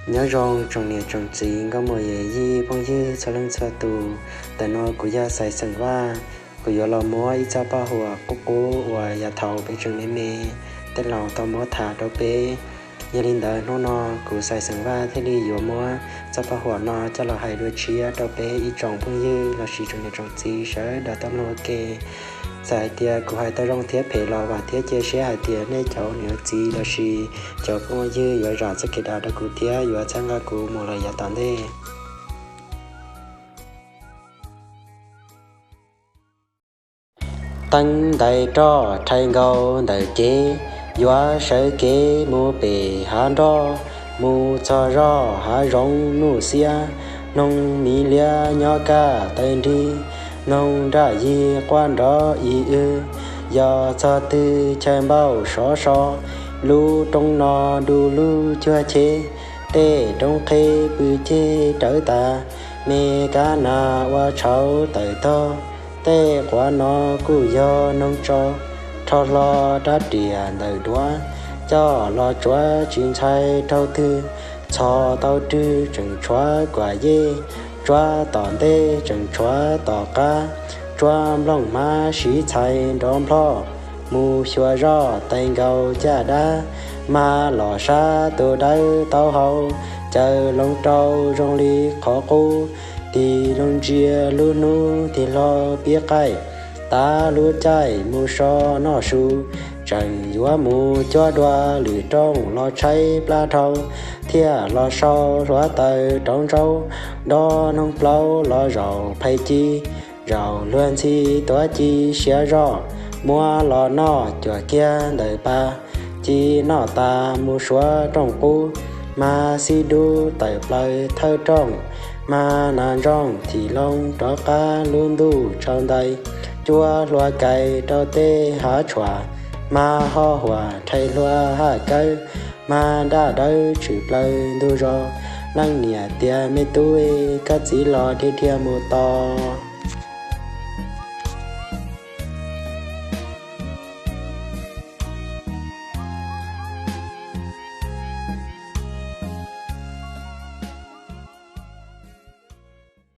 Nyob zoo tsoom niam tsoom txiv nkauj muam yawm yij phooj ywg txhua leej txhua tus, ntawm no kuv yog Xaiv Xeem Vaj. Kuv yuav los muab ib txoj paj huam qub qub uas yav thaum peb tseem me me, tej laus tau muab tham rau peb. Yog li ntawd hnub no kuv Xaiv Xeem Vaj thiaj li yuav muab txoj paj huam no coj los hais dua tshiab rau peb ib tsoom phooj ywg lossis tsoom niam tsoom txiv sawv daws tau mloog ua ke. Txawm hais tias kuv hais tau zoo thiab phem los vam thiab cia siab hais tias nej cov niam txiv lossis cov phooj ywg yuav zam txoj kev dav rau kuv thiab yuav txhawb nqa kuv mus lawm yav tom ntej. Teeb ntais roj rhais nkaus ntawm cev, yuav sawv kev mus pem hav nroj, mus txog zos hav zoov nuj xiab, noog miv liab nyob kaj taw nrig, noog nraj yig quaj nrov ib w, yog txog twg chaw npauj sov so, lub roob no du lug cuag cheb, tej roob qheb pw ceg rawv tas, me kab nas ua tshauv tawm tog, tej quav no kuj yog noog tso, rho hlo rab riam ntawm duav, coj los tsuav tsis ntshai raug twg, txhos tau rwg tseem tshuav kuam yej, tsuab tom ntej tseem tshuav tom qab, tsuab nplooj hmab siv txhais nrov nplhoj, mus xyuas zoj tais nkaus caj dab, mag los sab tus dawb taub hau, caws loo rau zoo li qhov qub, tig loo ntsia lub hnub tig hlo pib qaij, tav lub caij mus so noj su, tseem yuav mus cuab dua lwm rooj los tshaib plab dhau, thiaj los sau hluav taws rauv ntsaub, dob noog plaub los zaum phais ci, zaum luag ntxhi tuav ci siav zoj, muab los noj cuam kiag ntawm pas, ci noj tas mus suav rooj qub, mag xib dub tawm plaws thawj rooj, mag nas ntsooj thim loo rov qab lub ntuj tsaus ntais, cuab hlua kais rau tej hav tshuam, mag ho huam rhais hlua haj kawb, mag daj dawb tshwm plaws ntug zos, leej niam tias me tub, koj txiv los dhia dhia mus tos.